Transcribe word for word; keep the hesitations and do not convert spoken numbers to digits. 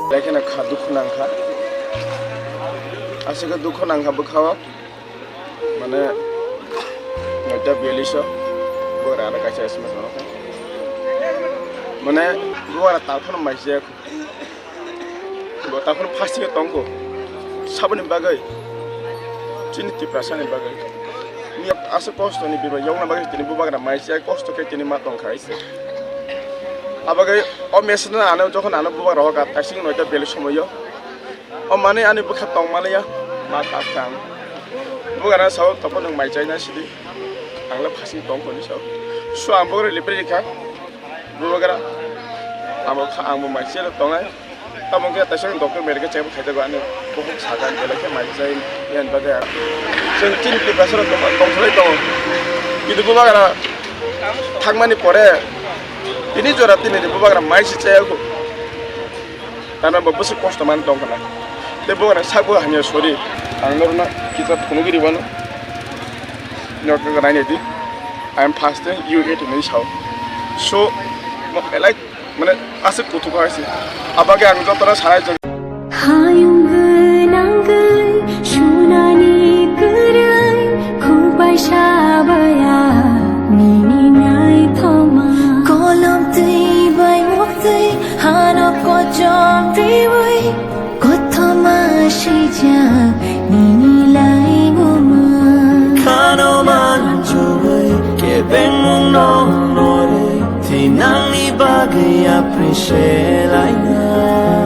Belai kheno kha dukhu nangkha. Aswk khe dukhu nangkha bwkhao. Mane noita biyallish o. Bora aro kaisa S M S rok. Mane bora talphano maisya. Bo talphano fasting o tongkho. Saboni bagwi. Chini Tiprasani bagwi. Ni aswk kosto ni bibai yokna bagwi tini bubagra maisya kosto khe tini ma tongkha ise. Abagwi o message no ano jokhon ano bubagra hoka taising noita biyallish somoyo. O manwi ani bwkha tong manliya, ma kha kha ang. Bubagra sao, "Topo nwng mai chaina sidi, ang le phasing tong," hwnwi sao. So ang bubagra libre rikha, bubagra abo kha, ang bo mai chela tongnai. Tamo khe taisa doctor medical check up khaijago ani, bukhuk saga belai khe mai chai, yan bagwi ang. Chwng chini Tiprasa rok tong, tongthai tongo. Kintu bubagra thangmani pore, tini jora tini bubagra mai si chaya kho. Tamo bo bwswk kosto man tong khna. Tei bo sak bo hamya sorry. Ang norno kisa phunugwi ribano. Norno nainai di. I am fasting, you eat hwnwi sao. So, mo belai mane aswk kuthuk hai se. Abagwi ang jotono sanai jeng. Hayung gwnangwi sunani kwrwi, khubai sabaya nini naithoma. Kolom twi bai muktwi hano kochom riwi, kothoma sijak nini laimuma. Khano manjui kebengmung no norwi, thinangni bagwi appreciate laina.